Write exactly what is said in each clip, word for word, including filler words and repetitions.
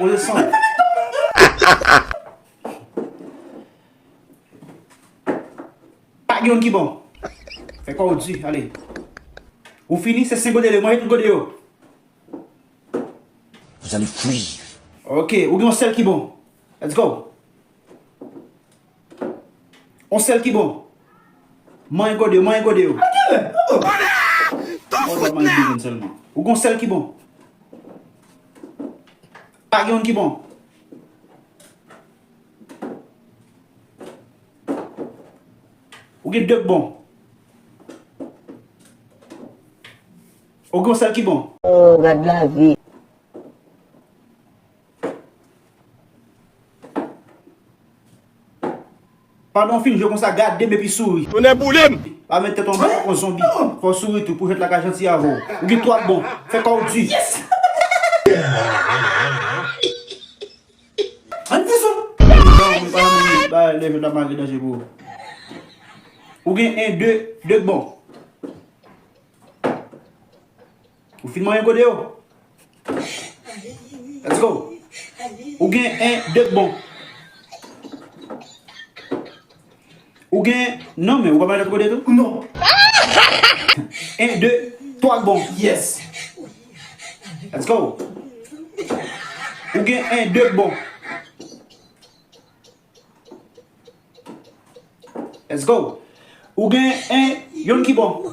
Mwen san. Pa gen youn ki bon. Fè kò w di, ale. Ou fini, se senk gode yo, manje tout gode yo. Vous allez fuir. Ok, ou gen yon sèl ki bon. Let's go. Yon sèl ki bon. Manje gode yo, manje gode yo. Ou gen yon sèl ki bon. Pa gen youn ki bon. Ou gen de k bon. Ou gen yon sèl ki bon. Oh, gad lavi. Pandan w fin jwe konsa, gade m epi souri. Tonnè boule m! Pa met tèt w anba tankou yon zonbi. Fò w souri tou pou jwèt la ka janti avè w. Ou gen twa k bon. Fè kò w di. Ann di sou. Ba leve la malgre danje pou ou. Ou gen en, de, de k bon. Ou fin manyen gode yo. Let's go. Ou gen en, de k bon. Ou gen, non, men ou pa bay lòt kote tou? Non. En, de, twa k bon. Yes. Let's go. Ou gen en, de k bon. Let's go. Ou gen en, youn ki bon.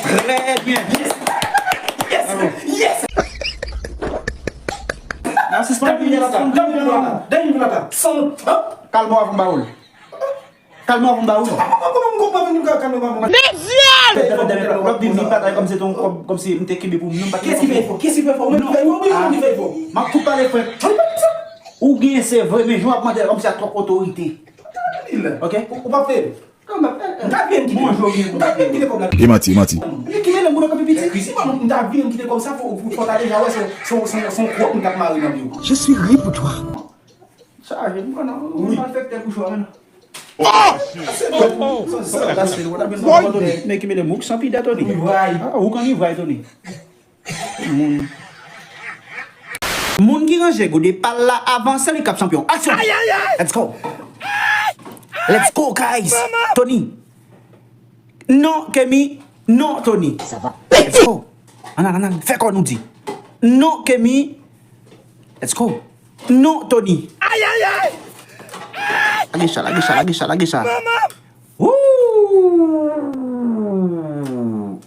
Trè byen. Yes! Yes! Yes! N ap sispann kriye la. Kalme w avan m ba ou l. Kalme w avan m ba ou l. Mezyèl! W ap vin, vin batay kòmsi se yon, kòm, kòmsi m te kenbe pou m, non, m pa t gen. Kiyès ki fè efò? Kiyès ki fè efò? Ou menm ki fè efò? Ou menm ki fè efò? M ap tout pale, frè. Ou genyen, se vre, men jan w ap mande l kòmsi a twòp otorite. Ok? Ou p ap fè. M ta vle m kite. Bonjou, byen. M ta vle m kite kòb la. E manti, e manti. Li ki mele moun nan kanpe piti. Eskizman, m ta vle m kite kòb sa, fò, fò ta deja wè se, se, se, se yon kwòk m t ap mare nan pye w. Je suis ri pour toi. Chaje, m konnen, ou malfektè pou chwa, men. Oh! Se bon. Sa, sa, sa, se bon. Tande, men ki mele moun san pida, Tony. Ou vray. Ah, ou konn li vray, Tony. Moun. Moun ki ranje gode pa l la avan, se li k ap chanpyon. Aksyon! Let's go! Let's go, guys! Tony! Non, Kemi! Non, Tony! Let's go! Ann al, ann al, fè kò nou di! Non, Kemi! Let's go! Non, Tony! Lage cha, lage cha, lage cha, lage cha! Woo!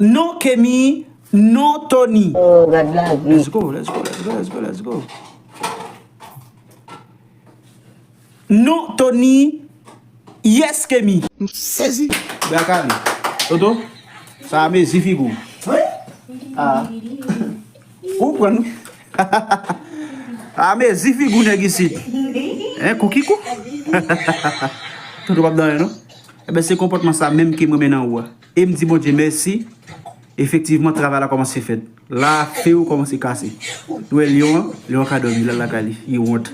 Non, Kemi, non, Tony. Oh, gad lavi. Let's go, let's go, let's go, let's go, let's go. Non, Tony, yes, Kemi. M sezi. Bra kale. Toto, sa a mezi figi w. Ah. Ou pran. A mezi figi w nèg isit. Hein, kou ki kou? Toto p ap dan anyen, non? Enben, se konpòtman sa menm ke m renmen nan ou a. E m di Bondye mèsi. Efektivman, travay la kòmanse fèt. La, fè yo kòmanse kase. Nou wè lyon an, lyon an ka dòmi, l al lakay li. Li wont.